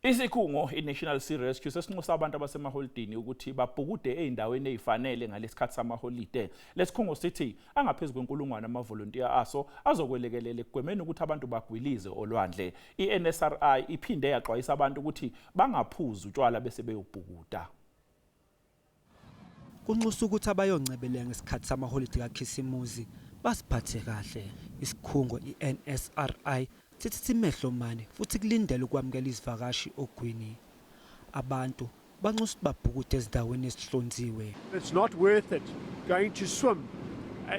Isikhungo iNational Sea Rescue sesinxusa abantu abasemaholidini ukuthi babhukude ezindaweni ezifanele ngalesikhathi samaholide. Lesikhungo sithi angaphezu kwenkulungwane amavolontiya aso azokwelekelela ekugwemeni ukuthi abantu bagwilize olwandle. I-NSRI iphinde yaxwayisa abantu ukuthi bangaphuzi utshwala bese beyobhukuda. Kunxusa ukuthi abayoncebeleka ngesikhathi samaholide kaKhisimuzi baziphathe kahle. Isikhungo i-NSRI sithi simehlo mane futhi kulindele ukwamukela izivakashi ogwini. Abantu banxusa ukuthi babhukude ezindaweni ezihlonziwe. It's not worth it going to swim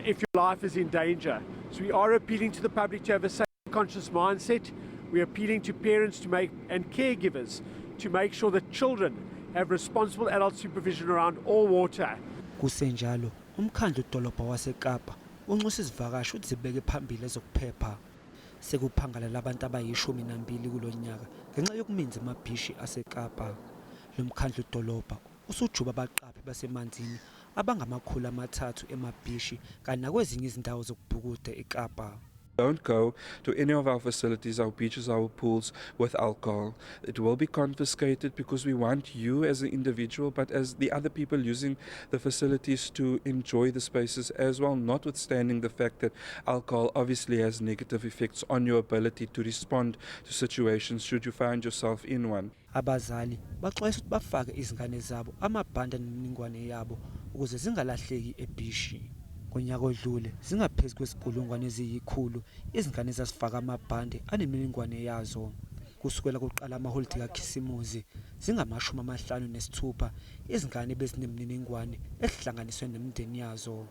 if your life is in danger. So we are appealing to the public to have a safe conscious mindset. We are appealing to parents to make and caregivers to make sure that children have responsible adult supervision around all water. Kusenjalo, umkhandlu dolobha waseKapa unxusa izivakashi ukuthi zibeke phambili ezokuphepha. Sekuphangalala abantu abayi-12 kulo nyaka ngenxa yokuminza emabhishi aseKapa. Lo mkhandlu dolobha usujuba abaqaphi basemanzini abangama-300 emabhishi kanye nakwezinye izindawo zokubhukuda eKapa. Don't go to any of our facilities, our beaches, our pools with alcohol. It will be confiscated because we want you as an individual, but as the other people using the facilities to enjoy the spaces as well, notwithstanding the fact that alcohol obviously has negative effects on your ability to respond to situations should you find yourself in one. Abazali baxwayisa ukuthi bafake izingane zabo amabhande nemininingwane yabo ukuze zingalahleki ebhishi. Ngonyaka odlule zingaphezu kwezinkulungwane eziyi-100 izingane ezazifaka amabhande anemininingwane yazo. Kusukela kuqala amaholidi kaKhisimuzi zingama-56 izingane bezinemininingwane ehlanganiswe nemindeni yazo.